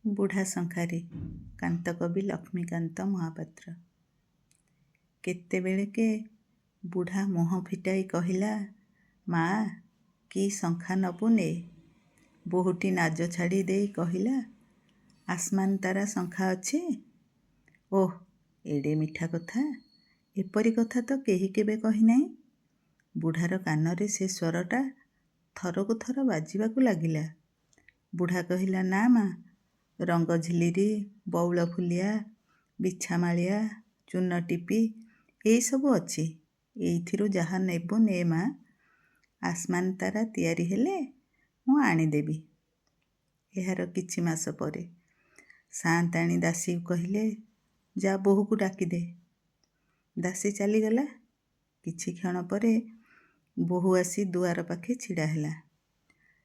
ବୁଢ଼ା ଶଙ୍ଖାରି, କାନ୍ତକବି ଲକ୍ଷ୍ମୀକାନ୍ତ ମହାପାତ୍ର। କେତେବେଳକେ ବୁଢ଼ା ମୁହଁ ଫିଟାଇ କହିଲା, "ମା', କି ଶଙ୍ଖା ନବୁ ନେ। ବୋହୂଟି ନାଜ ଛାଡ଼ି ଦେଇ କହିଲା, "ଆସମାନ୍ ତାରା ଶଙ୍ଖା ଅଛି? ଓଃ, ଏଡ଼େ ମିଠା କଥା! ଏପରି କଥା ତ କେହି କେବେ କହିନାହିଁ। ବୁଢ଼ାର କାନରେ ସେ ସ୍ୱରଟା ଥରକୁ ଥର ବାଜିବାକୁ ଲାଗିଲା। ବୁଢ଼ା କହିଲା, "ନା ମା, ରଙ୍ଗ ଝିଲିରି, ବଉଳଫୁଲିଆ, ବିଛାମାଳିଆ, ଚୂନଟିପି ଏଇସବୁ ଅଛି। ଏଇଥିରୁ ଯାହା ନେବୁ ନେ ମା'। ଆସମାନ୍ ତାରା ତିଆରି ହେଲେ ମୁଁ ଆଣିଦେବି। ଏହାର କିଛି ମାସ ପରେ ସାଆନ୍ତାଣୀ ଦାସୀକୁ କହିଲେ, "ଯା, ବୋହୂକୁ ଡାକିଦେ। ଦାସୀ ଚାଲିଗଲା। କିଛିକ୍ଷଣ ପରେ ବୋହୂ ଆସି ଦୁଆର ପାଖେ ଛିଡ଼ା ହେଲା।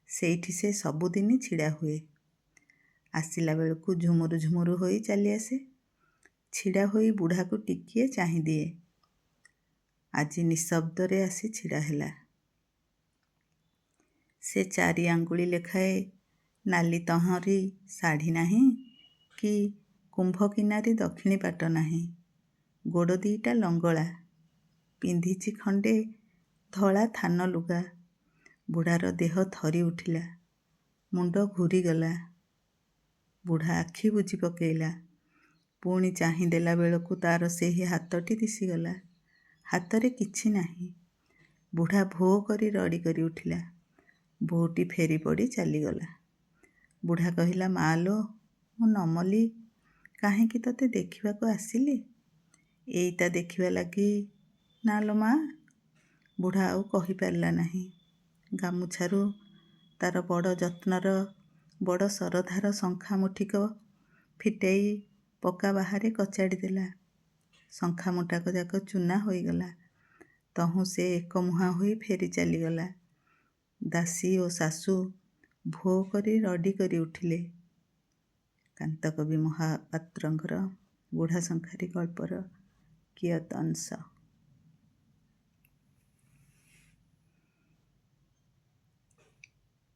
ସେଇଠି ସେ ସବୁଦିନ ଛିଡ଼ା ହୁଏ। ଆସିଲା ବେଳକୁ ଝୁମୁରୁ ଝୁମୁରୁ ହୋଇ ଚାଲିଆସେ। ଛିଡ଼ା ହୋଇ ବୁଢ଼ାକୁ ଟିକିଏ ଚାହିଁଦିଏ। ଆଜି ନିଶବ୍ଦରେ ଆସି ଛିଡ଼ା ହେଲା। ସେ 4 ଆଙ୍ଗୁଳି ଲେଖାଏ ନାଲି ତହଁରି ଶାଢ଼ି ନାହିଁ କି କୁମ୍ଭ କିନାରୀ ଦକ୍ଷିଣୀ ପାଟ ନାହିଁ। ଗୋଡ଼ ଦି'ଟା ଲଙ୍ଗଳା। ପିନ୍ଧିଛି ଖଣ୍ଡେ ଧଳା ଥାନ ଲୁଗା। ବୁଢ଼ାର ଦେହ ଥରି ଉଠିଲା। ମୁଣ୍ଡ ଘୂରିଗଲା। ବୁଢ଼ା ଆଖି ବୁଜି ପକେଇଲା। ପୁଣି ଚାହିଁ ଦେଲାବେଳକୁ ତା'ର ସେହି ହାତଟି ଦିଶିଗଲା। ହାତରେ କିଛି ନାହିଁ। ବୁଢ଼ା ଭୋ କରି ରଡ଼ି କରି ଉଠିଲା। ବୋହୂଟି ଫେରିପଡ଼ି ଚାଲିଗଲା। ବୁଢ଼ା କହିଲା, "ମା'ଲୋ, ମୁଁ ନ ମଲି କାହିଁକି ତୋତେ ଦେଖିବାକୁ ଆସିଲି? ଏଇତା ଦେଖିବା ଲାଗି ନା ଲୋ ମା'? ବୁଢ଼ା ଆଉ କହିପାରିଲା ନାହିଁ। ଗାମୁଛାରୁ ତା'ର ବଡ଼ ଯତ୍ନର, ବଡ଼ ଶରଧାର ଶଙ୍ଖା ମୁଠିକ ଫିଟେଇ ପକ୍କା ବାହାରେ କଚାଡ଼ି ଦେଲା। ଶଙ୍ଖା ମୁଠାକ ଯାକ ଚୂନା ହୋଇଗଲା। ତହୁଁ ସେ ଏକମୁହାଁ ହୋଇ ଫେରି ଚାଲିଗଲା। ଦାସୀ ଓ ଶାଶୁ ଭୋ କରି ରଡ଼ି କରି ଉଠିଲେ। କାନ୍ତକବି ମହାପାତ୍ରଙ୍କର ବୁଢ଼ା ଶଙ୍ଖାରି ଗଳ୍ପର କିୟତ୍ ଅଂଶ।